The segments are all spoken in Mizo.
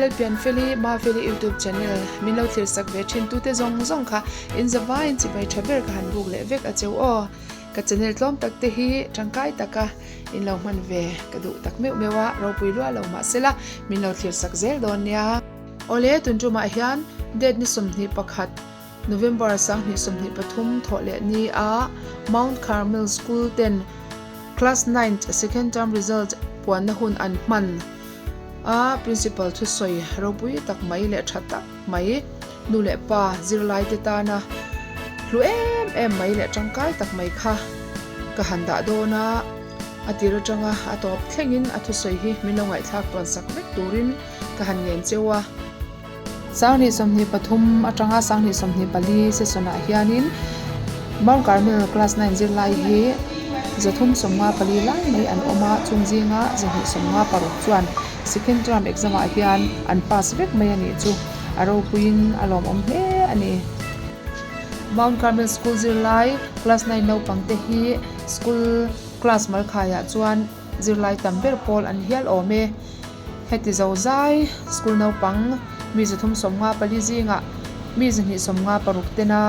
Lalpianfeli, Mafeli YouTube channel min lo thlir sak ve thin tute zawng zawng kha in zavaiin chibai tha ber ka han buk leh vek a cheu aw. Ka channel tlawm tak te hi tangkai taka in lo hman ve ka duh tak meuh meuh a, ropui luah lo mahsela min lo thlir sak zel dawn nia. Awle, tun tumah hian date ni 21 November 2023 thawh leh ni a Mount Carmel School ten Class Ninth Second Term Result puanna hun an hman a, Principal thusawi ropui tak mai leh tha tak mai nu leh pa zirlaite tana hlu em em mai leh tangkai tak mai kha ka han dah dawn a, a tir atanga a tawp thlengin a thusawi hi min lo ngaihthlak tawn sak vek turin ka han ngen cheu a. 2023 atanga 2024 session ah hianin Mount Carmel class 9 zirlai hi 354 lai mai an awm a, chung zinga 256 chuan second term exam ah hian an pass vek mai a nih chu a ropuiin a lawmawm hle a ni. Mount Carmel School zirlai class 9 naupang te hi school class malkhaiah chuan zirlai tam ber pawl an hial awm e. Heti zo zai school naupang mi 354 zingah mi 256 tena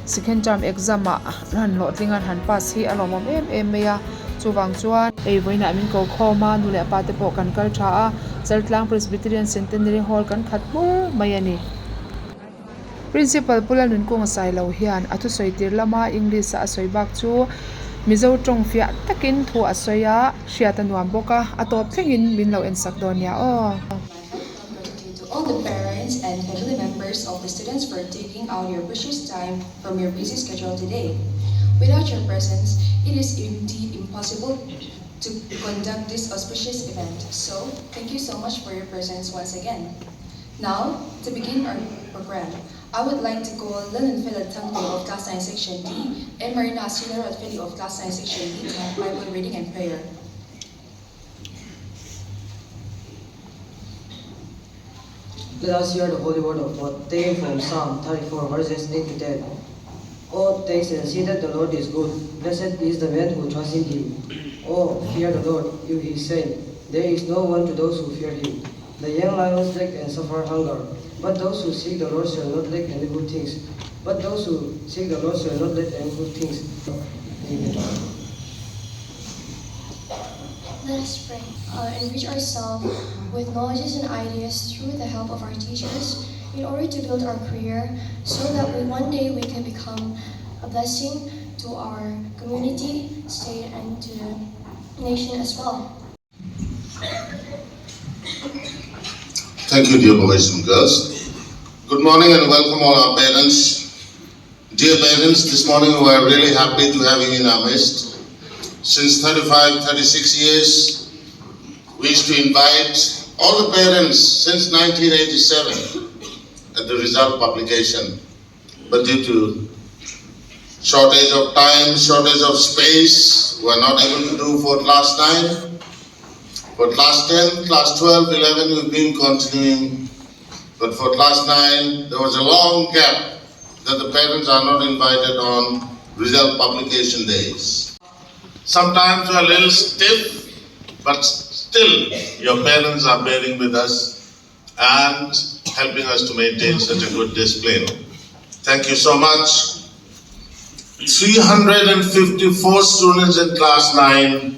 second term exam ah han hlawhtling an han pass hi a lawmawm em em mai a, chuvang chuan hei vawiinah min ko khawm a, nu leh pa te pawh kan kal tha a, Chaltlang Presbyterian Centenary Hall kan khat hmur mai a ni. Principal Pu Lalnunkunga Sailo hian a thusawi tir lama English a a sawi bak chu Mizo tawng fiah takin thu a sawi a, hriat a nuam bawk a, a tawp thlengin min lo ensak dawn nia aw. To all the parents and family members of the students for taking out your precious time from your busy schedule today. Without your presence, it is indeed impossible to conduct this auspicious event. So, thank you so much for your presence once again. Now, to begin our program, I would like to call Lillian Philip Tangto of Class 9 Section D and Marina Sila Rodfeli of Class 9 Section D to have Bible reading and prayer. Let us hear the holy word of God, taken from Psalm 34, verses 8 to 10. Oh, taste and see that the Lord is good. Blessed is the man who trusts in him. Oh, fear the Lord, you his saints. There is no want to those who fear him. The young lions lack and suffer hunger, but those who seek the Lord shall not lack any good things. But those who seek the Lord shall not lack any good things. Amen. Let us pray. Uh, enrich ourselves with knowledges and ideas through the help of our teachers in order to build our career so that we one day we can become a blessing to our community, state, and to the nation as well. Thank you, dear boys and girls. Good morning and welcome all our parents. Dear parents, this morning we are really happy to have you in our midst. Since 35, 36 years, we used to invite all the parents since 1987 at the result publication. But due to shortage of time, shortage of space, we are not able to do for class 9. For class 10, class 12, 11, we've been continuing. But for class 9, there was a long gap that the parents are not invited on result publication days. Sometimes we are a little stiff, but still your parents are bearing with us and helping us to maintain such a good discipline. Thank you so much. 354 students in class 9,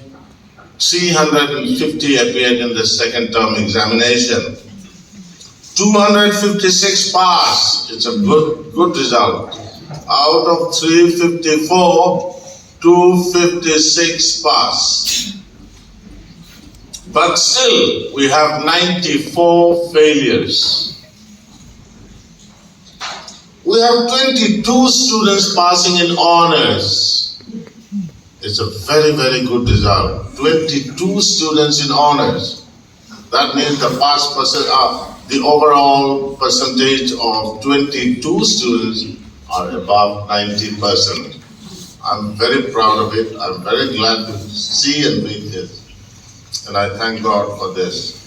350 appeared in the second term examination. 256 pass. It's a good, good result. Out of 354, 256 pass. But still, we have 94 failures. We have 22 students passing in honors. It's a very, very good result. 22 students in honors. That means the pass percent, the overall percentage of 22 students are above 90%. I'm very proud of it. I'm very glad to see and read this. And I thank God for this.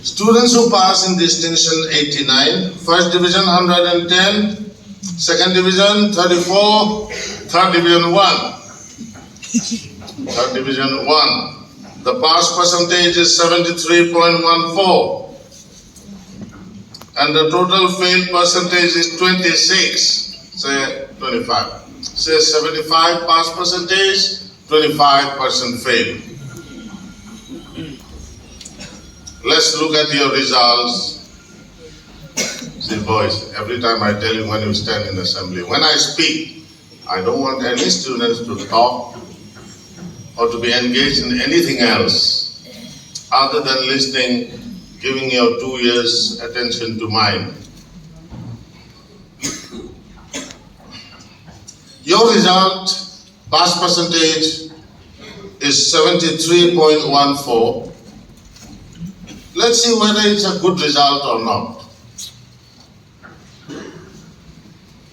Students who pass in distinction 89, first division 110, second division 34, third division 1. Third division 1. The pass percentage is 73.14. And the total fail percentage is 26, say 25. Say 75 pass percentage, 25% fail. Let's look at your results. See, boys, every time I tell you when you stand in assembly, when I speak, I don't want any students to talk or to be engaged in anything else other than listening, giving your 2 ears attention to mine. Your result, pass percentage, is 73.14. Let's see whether it's a good result or not.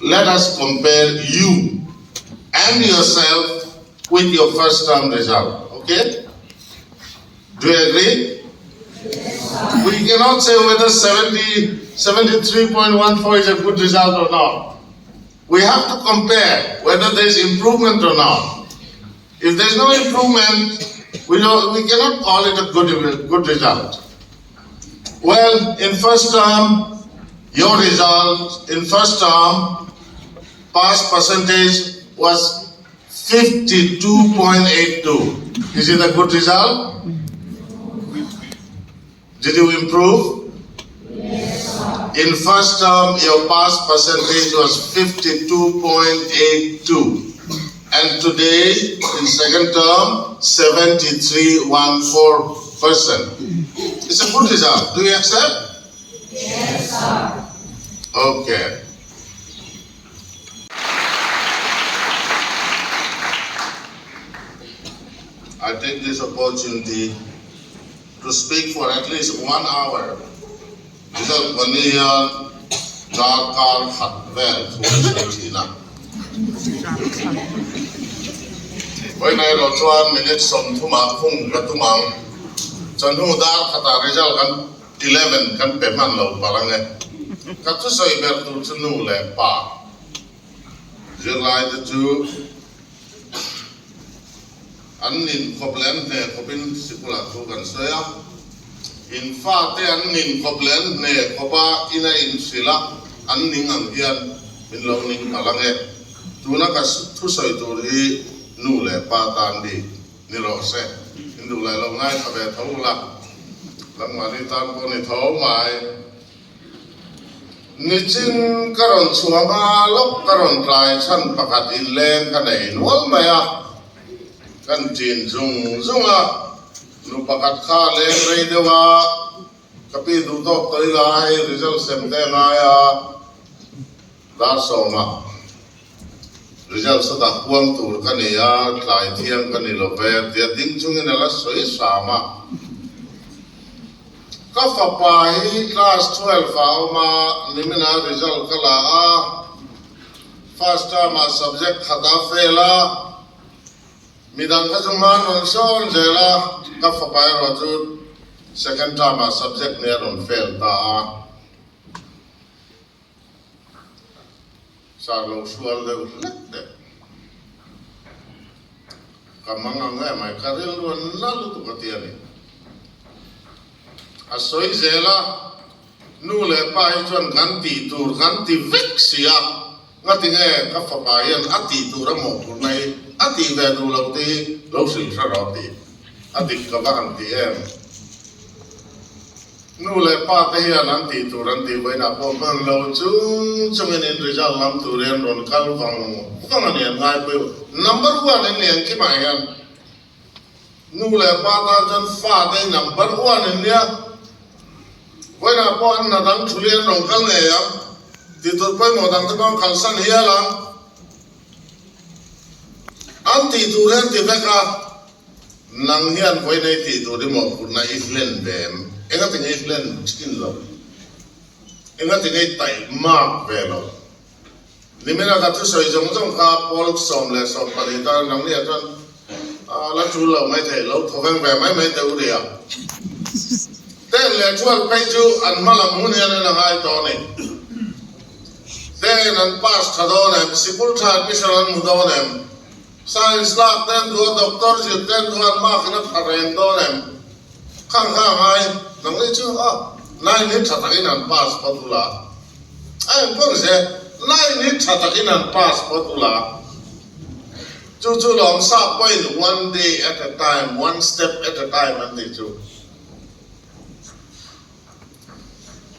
Let us compare you and yourself with your first term result, okay? Do you agree? Yes, we cannot say whether 73.14 is a good result or not. We have to compare whether there is improvement or not. If there is no improvement, we cannot call it a good result. Well, in first term, your result in first term, pass percentage was 52.82. Is it a good result? Did you improve? Yes. In first term, your pass percentage was 52.82. And today, in second term, 73.14%. It's a good result. Do you accept? Yes, sir. Okay. I take this opportunity to speak for at least 1 hour. Result 1 year, darkar khat vel thu an sawi thin a. Vawiin erawh chuan minute 30 ah khung ka tum ang. Chawhnu dar khatah result kan 11 kan pe hman lo palh ang e. Ka thusawi ber tur chu nu leh pa zirlai te chu an nin khawp leh an hne khawpin sikulah thu kan sawi a. In fate an nin khawp leh an hne khawp a ina inhrilh a an ning ang hian min lo ning palh ang e. Tuna ka thusawi tur hi nu leh pa tan bik ni rawh se. In duh leh lo ngaithla ve tho ula, lamnghani tan pawh ni tho mai. Nichin ka rawn chhuah hma lawk ka rawn tlai chhan pakhat inleng ka nei nual mai a, kan chin zung zung a, nu pakhat kha leng rei deuh a, ka pi duh tawk tawh ila hei result sem te ngai a, dar 10 ah result sawtah huang tur ka ni a, tlai thiang ka ni lo ve tia ding chungin a la sawi hram a. Ka fapa hi class 12 ah a awm a, nimina result ka la a, first term ah subject khat a fail a, midang kha chu hman rawn sawn zel a, ka fapa erawh chu second term ah subject nia rawn fail ta a. Sar lo hrual deuh hlek teh. Ka mang ang em ai, ka rilru a na lutuk a ti a ni. A sawi zel a, nu leh pa hi chuan kan tih tur kan ti vek si a, ngati nge ka fapa hian a tih tur a mawhphurhna hi a tih ve duh lo te hi lo hrilh hre rawh tih a dik ka va han ti em. Nu leh pa te hian an tih tur an tih vawiinah pawh hman lo chung chungin in result lam tur hian rawn kal vang vang a ni an ngaipui. Number one in ni ang kimah hian nu leh pa tan chuan fa te hi number one in nia. Vawiinah pawh an hna dang thuli an rawn kal ngei ang. Tih tur pawimawh dang te pawh an kalsan hial ang. An tih tur hi an ti vek a. Nang hian vawiin ei tih tur i mawhphurhna i hlen ve em? Engati nge i hlen thin lo? Engati nge i taih mak ve lo? Nimina ka thusawi zawng zawng kha pawl 12 tan nang nia chuan la tul lo mai thei lo, thawveng ve mai mai teh u ria. 10 leh 12 phei chu an hma lam hun hian en a ngai tawh a ni. 10 an pass tha dawn em? Sikul tha admission an hmu dawn em? Science lak ten duh a doctor zir ten duh an mark in a tha reng dawn em? Khang kha a ngai nang ni chu a. Nine hi tha takin han pass phawt ula. A engpawh ni se, nine hi tha takin han pass phawt ula. Chu chu lawm sap pawhin one day at a time, one step at a time an tih chu.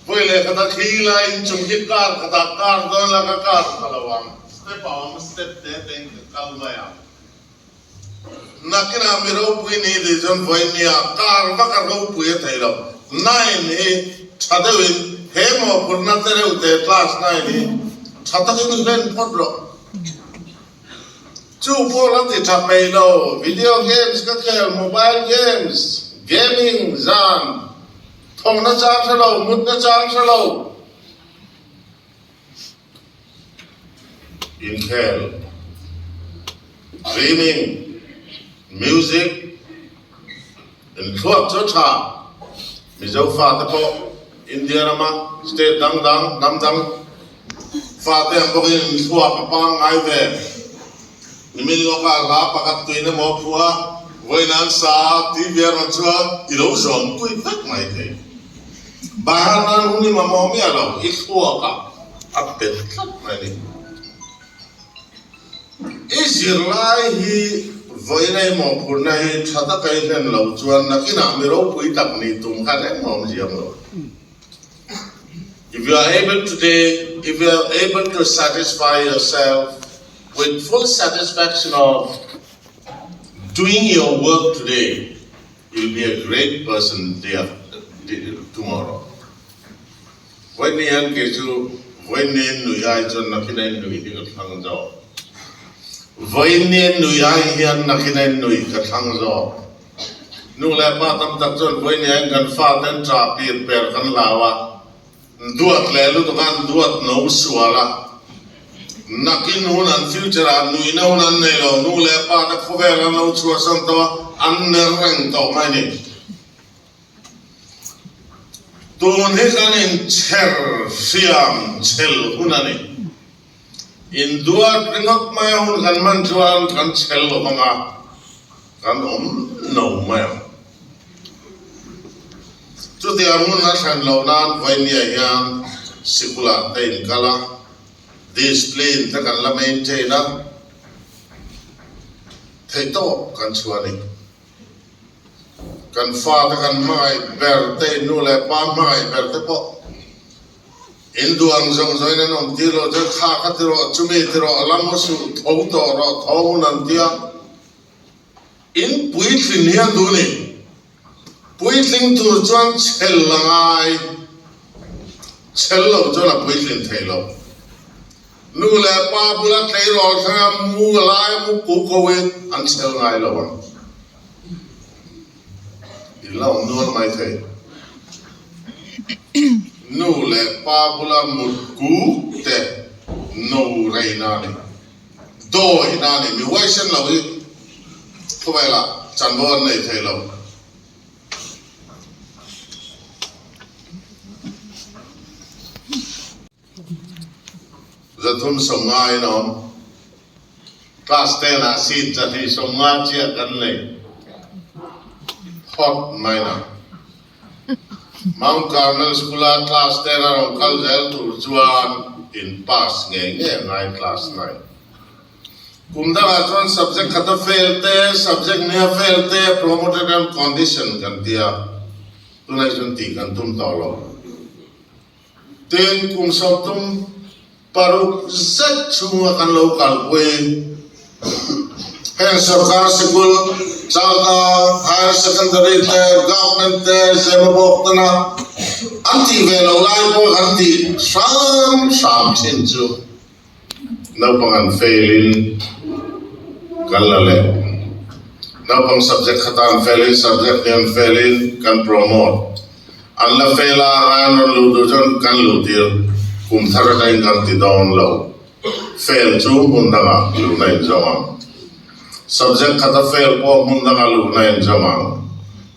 Vawi leh khata khi lai inchung hi kar khatah kar dawn la ka kar ta lo ang. Step a awm, step te te in ka kal mai ang. Nakinah mi ropui ni tih chuan vawinia kar vak a ropui a thei lo. Nine hi tha deuhin he mawhphurhna te reuh te class nine hi tha takin hlen phawt rawh. Chu pawh la ti tha peih lo, video games ka khel, mobile games, gaming, zan, thawkna chang hre lo, mutna chang hre lo. Inkhel, dreaming, music, inthluak chu a tha. Mizo fate pawh India rama state dang dang, hnam dang fate ang bawkin inthluak a pangngai ve. Nimin lawkah hla pakhat tuin emaw a phuah a, vawiin an sa a, TV a rawn chhuah a, i lo zawm pui vek mai thei. Bahar nan hun i mamawh miah lo, i thluak ah a bet tlat mai a ni. I zirlai hi vawiin a i mawhphurhna hi tha taka i hlen lo chuan nakinah mi ropui tak nih tum khan engmah awm ziang lo. If you are able today, if you are able to satisfy yourself with full satisfaction of doing your work today, you'll be a great person day after, tomorrow. Vawiin hian kei chu vawiin nui ai chuan nakin a nui hi ka thlang zawk. Vawiin nui ai hian nakin a nui ka thlang zawk. Nu leh pa tam tak chuan vawiin hian kan faten ṭah pir per kan hlau a, Duat leh lutuk a, duat no sual a, nakin hun an future ah nuihna hun an nei lo, nu leh pa te khawvel an lo chhuahsan tawh a, an ner reng tawh mai ni. Tun hi kan inchher hriam chhel hun a ni. Induat ringawt mai a hun kan hman chuan kan chhel lo vang a, kan awm no mai ang. Chutiang hun a thlen loh nan Vainia hian sikulah te in kal a, discipline te kan la maintain a, theihtawp kan chhuah a ni. Kan fate kan hmangaih ber te, in nu leh pa hmangaih ber te pawh in duh ang zawng zawngin an awm tir lo chuan kha kha ti rawh, chumi ti rawh, la mu suh, tho tawh rawh, tho hun an ti a. In puitling hi an duh ni. Puitling tur chuan chhel a ngai. Chhel lo chuan a puitlin thei lo. Nu leh pa bula tleirawl thlenga mu lai mu ku ko hi an chhel ngai lo ang. In la awm nual mai thei. Nu leh pa bula mut ku te no rei na ni. Dawi na ni mi huaisen lo hi khawvelah chanvo an nei thei lo. Zathum sawmnga in awm. Class ten ah seat zahnih sawmnga chiah kan nei phawt mai na. Mount Carmel School a class ten a rawn kal zel tur chuan in pass ngei ngei a ngai class nine. Kum dangah chuan subject khat a fail te, subject nia fail te promoted on condition kan ti a, tunah hi chuan tih kan tum tawh lo. Tin, kum 36 zet chhunga kan lo kalpui heng sorkar sikul, Chalkang Higher Secondary te, Government te, Zemabawk tena an tih ve loh lai pawh kan tih hram hram thin chu naupang an fail in kan la leh. Naupang subject khata an fail in subject hi an fail in kan promote. An la fail a, an rawn luh duh chuan kan luh tir kum thar atangin kan ti dawn lo. Fail chu hmun dangah luhna in zawng ang. Subject khata fail pawh hmun dangah luhna in zawng ang.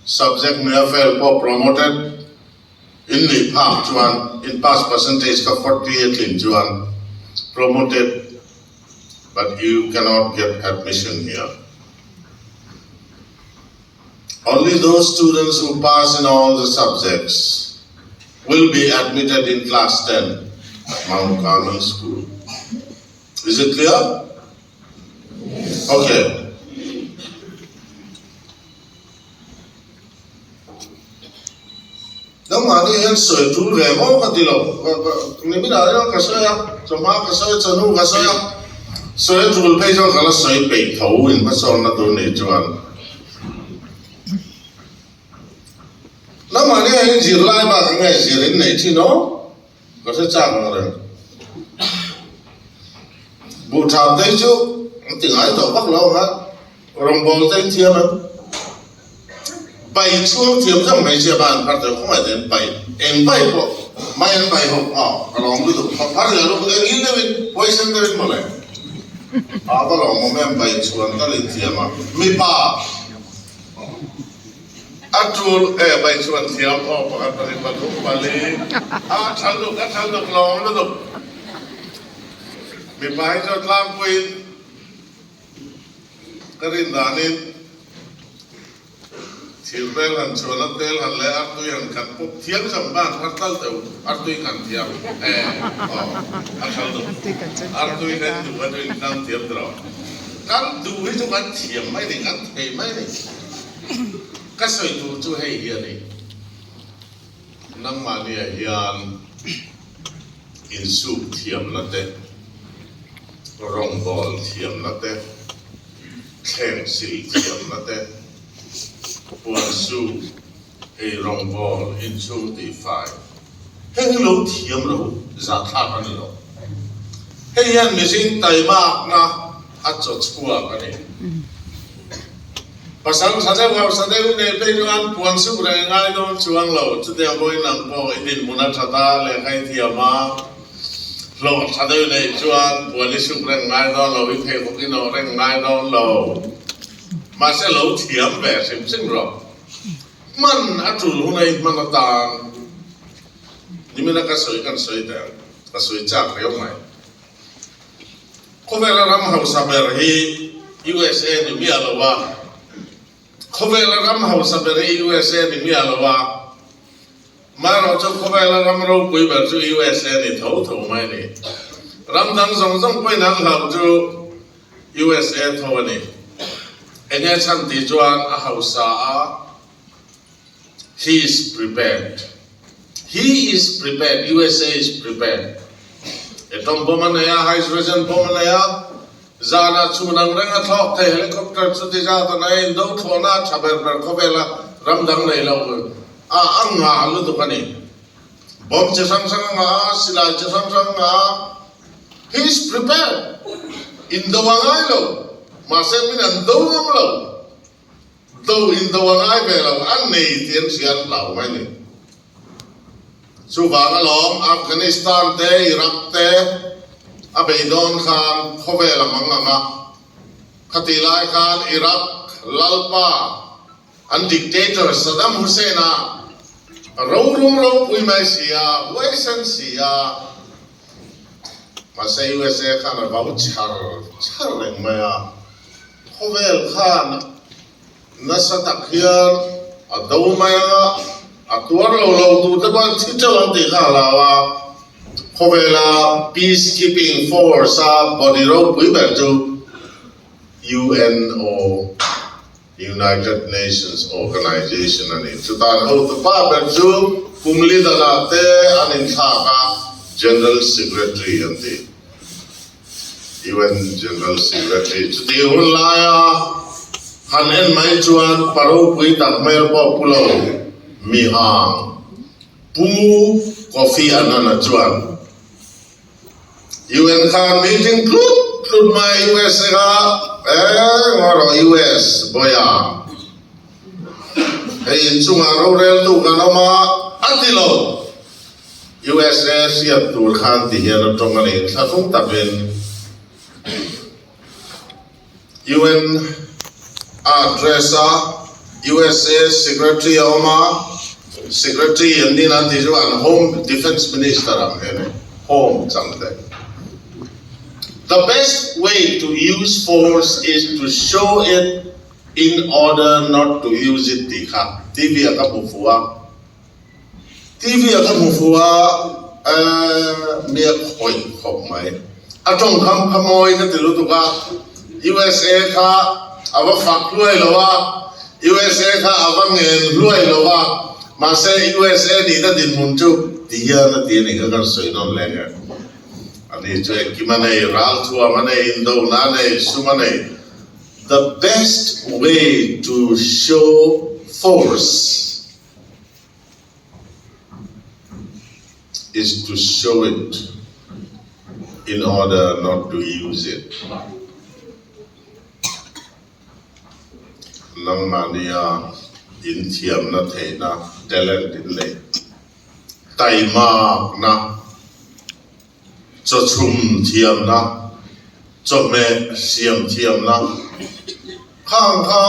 Subject nia fail pawh promoted in nih phak chuan in pass percentage kha 40 a tlin chuan promoted but you cannot get admission here. Only those students who pass in all the subjects. will be admitted in class 10 at Mount Carmel School. Is it clear? Okay. Nangmahni hian sawi tul ve maw ka ti lo. Niminah hian ka sawi a, chawhma ka sawi a, chawhnu ka sawi a. Sawi tul phei chuan ka la sawi peih tho inhmasawnna tur nih chuan. Nangmahni hian zirlai bak enge zir in neih thin aw? Ka hre chak ang reng. Buh thap te hi chu an ti ngai tawh vak lo ang a, rawngbawl te hi thiam em? Bai chhuang thiam zawng hmeichhia kha an phar tawh khawngaih te an bai eng bai pawh mai an bai ho a ka lawm lutuk ka phar leh lutuk eng in deuhin huaisen deuhin mawle a va lawm awm em bai chhuan tal in thiam a mipa A tul e bai chuan thiam aw pakhat pahnih pathum pali a thal duk a thal duk lawm lutuk mipa hi chu tlangpuiin ka rin danin thir vel han chuan a tel han leh artui han khat pawp thiam zawng ban har tal teuh artui khan thiam e aw a thal duk artui kan duh a chu in kal thiam tawh kan duh hi chu kan thiam mai ni kan thei mai ni. Ka sawi tur chu hei hi a ni, nangmahniah hian insuk thiamna te, rawngbâwl thiamna te, thleng sil thiamna te, puansu, ei rawngbâwl, inchhung tihfai, heng hi lo thiam lo zahthlak a ni lo. Hei hian mihring taimakna a chaw chhuak a ni. Pasal tha deuh hausa deuh nei phei chuan puan suk reng ngai dawn chuang lo. Chutiang pawhin nang pawh i dinhmun a tha ta, lehkha i thiam a, hlawh tha deuh nei chuan puan i suk reng ngai dawn lo, i pheikhawk i nawh reng ngai dawn lo. Mahse lo thiam ve hrim hrim rawh. Hman a tul hun a i hman atan nimina ka sawi kan sawi teh ang, ka sawi chak riau mai. Khawvela ram hausa ber hi USA ni miah lo a, Khawvela ram hausa ber hi USA ni miah lo a, amaherawh chu khawvela ram ropui ber chu USA ni tho tho mai a ni. Ram dang zawng zawng pawhin an hlauh chu USA tho a ni. Enge chhan tih chuan a hausa a, He is prepared. He is prepared. USA is prepared. Atom bomb a nei a, hydrogen bomb a nei a, zanah chhun ang reng a thlawk thei helicopter chuti zat a nei a, indo thlawhna a tha ber ber khawvela ram dang nei lo a a ngah lutuk a ni. Bomb chi hrang hrang a ngah a, silai chi hrang hrang a ngah a. He is prepared. Indo a ngai lo. Mahse min an do ngam lo. Do in do a ngai ve lo, an nei tih an hria an hlau mai ni. Chuvang alawm Afghanistan te, Iraq te a beidawn khan khawvel a mang ang a, khatih lai khan Iraq lalpa an dictator Saddam Hussein a rorum ropui mai si a, huaisen si a, mahse USA khan a vau char char reng mai a. Khawvel khan nasa tak hian a do mai a, a tuar lo lo tur te pawh an thi teuh ang tih kha a hlau a. Khawvela peace keeping force a body ropui ber chu UNO, United Nations Organization, a ni. Chutan hotupa ber chu kum li danah te an inthlak a, General Secretary an ti. UN General Secretary chutih hun laia han en mai chuan pa ropui tak hmel pawh pu lo mi hang Pu Kofi Annan-a chuan UN khan meeting tlut tlut mai USA kha eng erawh US bawiha hei inchungah roreltu kan awm a a ti lo. USA hriat tur khan ti hian a tawng a ni. Thlahrung takin UN a address a, USA Secretary a awm a, Secretary an nin an tih chu an Home Defence Minister ang hi a ni, Home changte. The best way to use force is to show it in order not to use it tih kha TV ah ka hmu fuh a. TV ah ka hmu fu a, mi a khawih khawp mai. A tawngkham kha mawi ka ti lutuk a, USA kha a va fak hluai lo a, USA kha a va ngen hluai lo a, mahse USA nihna dinhmun chu ti hian a ti a ni kha kan sawi nawn leng e. Ani chu engkim a nei, ralthuam a nei, indona a nei, sum a nei. The best way to show force is to show it in order not to use it. Nangmahnia inthiamna theihna talent in nei taimakna chawchhum thiamna chawhmeh siam thiamna khang kha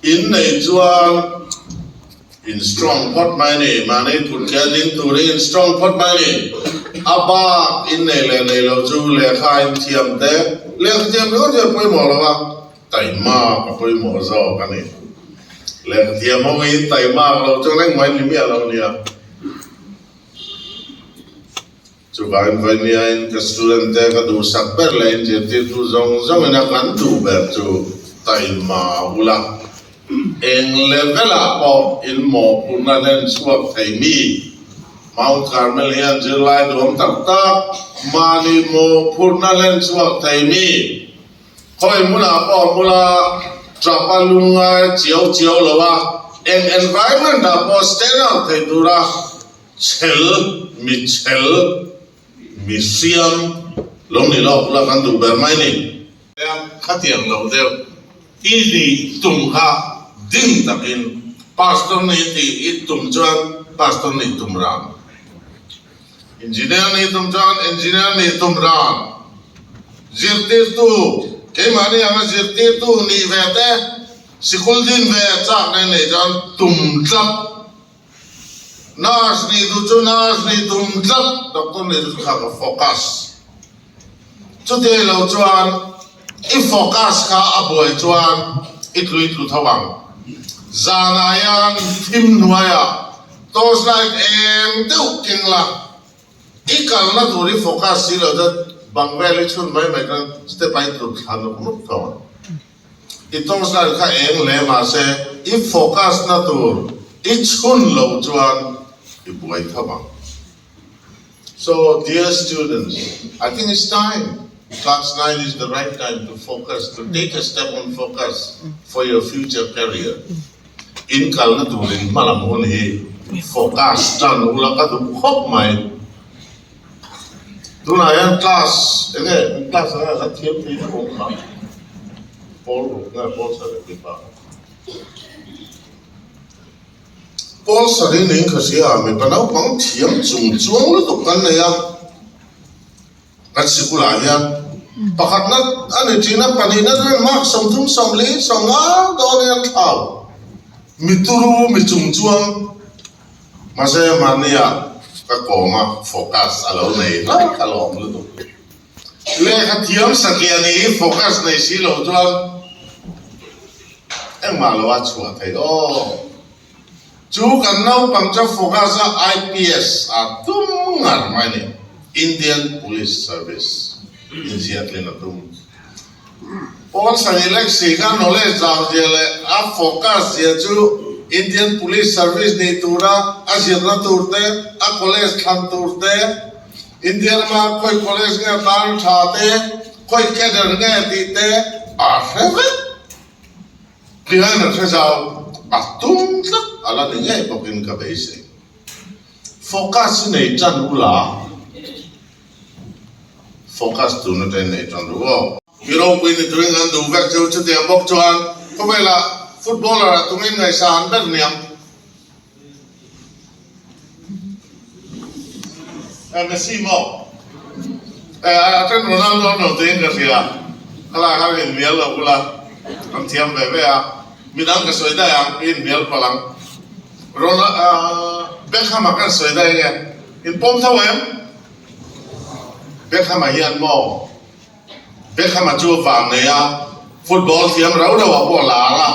in nei chuan in strong phawt mai a ni mahni kut ke a ding turin in strong phawt mai a ni a bak in nei leh nei lo chu lehkha in thiam te lehkha thiam ringawt hi a pawimawh lo a taimak a pawimawh zawk a ni lehkha thiam ho in taimak lo chuan engmah in ni miah lo nia. Chuvangin vawinia ka student te ka duhsak ber leh inzirtirtu zawng zawngin a kan duh ber chu taima ula, eng level ah pawh in mawhphurhna hlen chhuak thei mi Mount Carmel hian zirlai duhawm tak tak mahni mawhphurhna hlen chhuak thei mi khawi hmunah pawh hmula tapa lungngai chiau chiau lo a, eng environment ah pawh stand out thei tura Chhel, mi chhel, mi hriam lo ni lawk la kan duh ber mai ni. Khatiang lo deuh i nih tum kha ding takin pastor nih tih i tum chuan pastor nih tum ran, engineer nih tum chuan engineer nih tum ran, zirtirtu keimahni anga zirtirtu nih ve te sikul din ve chak nei nei chuan tum tlat. Nurse nih duh chu nurse nih tum tlat, doctor nih duh chu kha ka focus. Chutei lo chuan i focus kha a buai chuan i tlui tlu tho ang. Zanah hian thim hnuaiah torch light eng deuh keng la, i kalna tur i focus si lo chuan bang vel i chhun mai mai chuan step ah i tlu thla nuk nuk tho ang. I tawngzai kha eng hle mahse i focus na tur i chhun lo chuan i buai tham ang. So dear students, I think it's time, class 9 is the right time to focus, to take a step on focus for your future career. In kalna turin hmalam hun hi focus tan ula ka duh khawp mai. Tunah hian class enge class anga kan thiam thei deuh awm kha pawl ruk nge pawl sarih tih pah pawl sarih niin ka hria mipa naupang thiam chung chuang lutuk kan nei a kan sikulah hian pakhatna a ni ṭhin a pahnihna chuan mark 30 40 50 dawn hian thlau mi turu mi chung chuang. Mahse mahnia ka kawma focus a lo nei hlauh a lawm lutuk. Lehkha thiam satliah ni hi focus nei si lo chuan engmah lo a chhuah theih aw. Chu kan naupang chu focus a IPS a tum ngar mai ni, Indian Police Service inziah tlin a tum. Paul Sanilexi kha knowledge zau zia leh a focus zia chu Indian Police Service nih tura a zirna tur te, a college thlan tur te, India rama khawi college nge tan tha te, khawi cadre nge tih te a hre vek. Tihian a hre zau a tum tlat a la ni ngei bawkin ka beisei. Focus hi nei tan ula. Focus tuna te nei tan ru aw. Mi ropui ni turin an duh vek chu chutiang bawk chuan khawvelah footballer ah tungin ngaihsa an ber niang. Eh Messi maw? Eh a then Ronaldo an rawn tiin ka hria. Khalai khan inhnial lo bula an thiam ve ve a. Midang ka sawi daih ang, inhnial palh ang. Ronaldo Beckham ah kan sawi daih nge? In pawm tho em? Beckham-a hian maw? Beckham-a chu a vang nei a, football thiam rau rau ah pawh a lar a.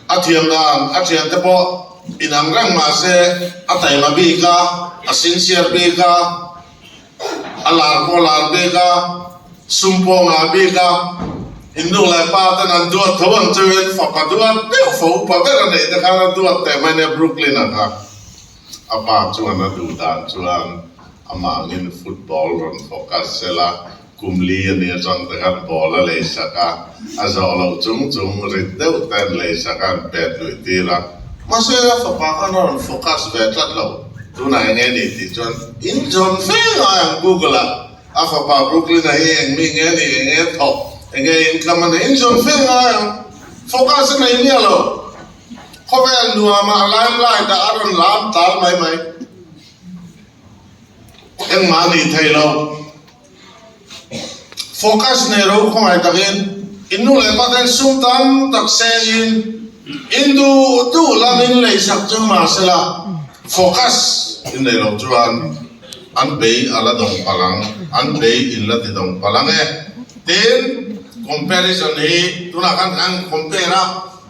A thiam dan a thiante pawh Inang reng mahse a taima bik a, a sincere bik a, a lar pawh a lar bik a, sum pawh a ngah bik a, in nu leh pa ten an duat tho ang chuin fapa duat deuh fo upa ber a neih te khan a duat teh mai nia Brooklyn-a kha. A pa chuan a duh dan chuan amah angin football rawn focus sela Kum li a ni atang te khan ball a lei sak a, a zawh loh chung chung rit deuh te an lei sak a, an pet luih tir a. Mahse a fapa khan a rawn focus ve tlat lo. Tunah eng nge ni tih chuan in zawn fe ngai ang Google ah a fapa Brooklyn-a hi eng mi nge ni, eng nge thawk, eng nge income a nei, in zawn fe ngai ang. Focus a nei miah lo. Khawvel nuamah limelight ah a rawn lam tal mai mai. Engmah a nih theih lo. Focus nei ro khawngaih takin in nu leh pa ten sum tam tak sengin in duh duh lam in lei sak chu mahsela focus in nei lo chuan an bei a la dawng palh ang, an bei in la ti dawng palh ang e. Tin, comparison hi tunah khan kan compare a,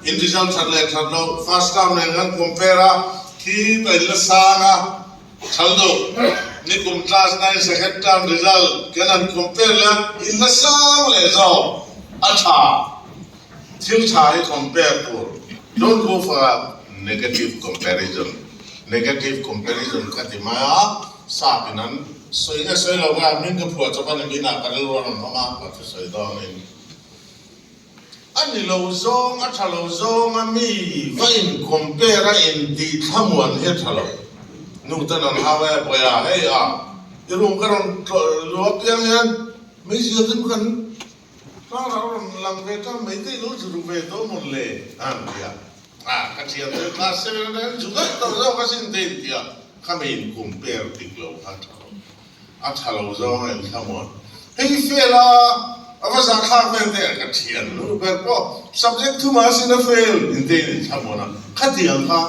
in result that leh that loh first term nen kan compare a, khi ta in la sang a, Chhaldo, Nikum class 9 second term result kan han compare la, in la sang leh zawk a tha. Thil tha hi compare tur. Don't go for a negative comparison. Negative comparison ka ti mai a, sap in an sawi nge sawi lo nge a hming ka phuah chawp a ni min ah ka rilru a rawn awm a, ka thusawi dawnin. A ni lo zawng, a tha lo zawng a mi va in compare a in tih thlamuan hi a tha lo. Nu ten an hau e pawih a, hei a i room ka rawn tlawh luh apiang hian hmeichhia chu kan tlang ah a rawn lang ve ta mai te i lo zu ru ve tawh mawn le a han ti a. A ka thiam chu class seven atangin zu daih tawh zawk asin te in ti a, khami in compare dik lo kha a tha lo. A tha lo zawng a inthlamuan. Hei fail a, a va zahthlak vel te ka thian lu ber pawh subject thuma sin a fail in te in inthlamuan a, khatiang kha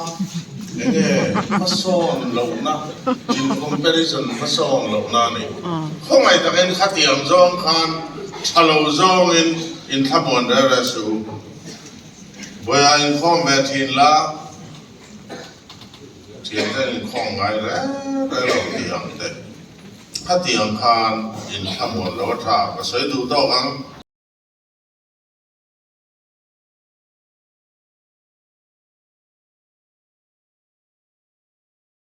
enge hmasawn lohna in comparison hmasawn lohna a ni. Khawngaih takin khatiang zawng khan tha lo zawngin inthlamuan rel rel suh u. Vawiah inkhawm ve thin la. Thiante inkhawm ngai reng reng lo tih ang te, khatiang khan inthlamuan lo a tha ka sawi duh tawk ang.